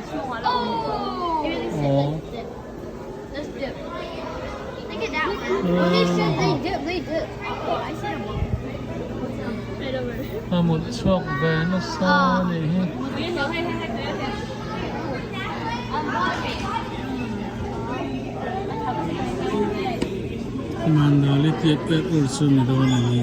A mut chhuak ve nasa a nih hi. Manali tih pek ur chu ni dawn a ni.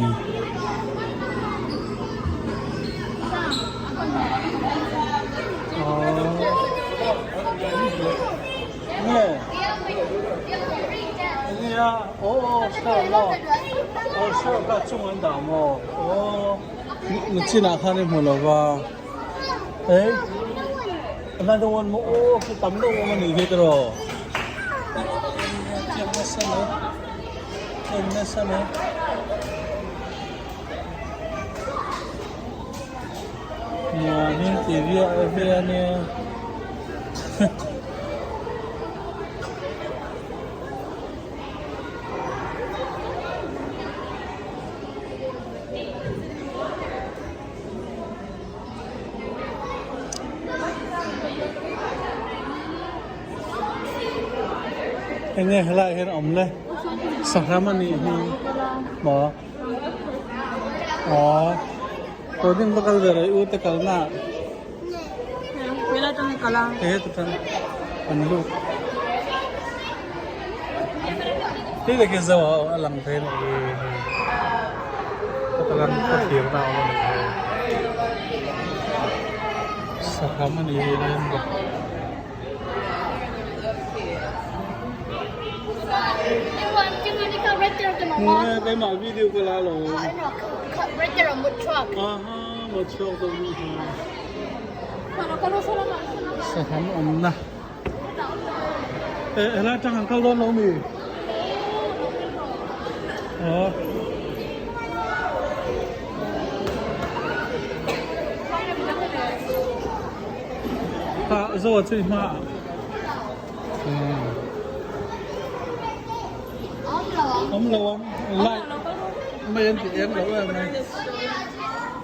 Chinah khan i hmu lo va another one maw aw khi tam deuh awm a nih hi tiraw chiang nasa mai en nasa mai. Nuam in ti viah viah a nia. Enge helaiah hian a awm le sangha a nih hi maw. Aww tun in va kal ve rawh i u te kal na ah. Helai atang i kal a. He ta tang an lut. Hei tak hi zo a a lang thei a nih hi hei. Heta kan ka thlir na a awm a nih hi. Saham a nih hi lai an bawk. Keimah video ka la lo. Aha, mo chhuak dawn nih hi. Saham awmna. Eh, helai atang an kal dawn lo mi? Aw. Kha zo a chui hma ah. Awm lo ang. Light mai an ti eng lo em mai.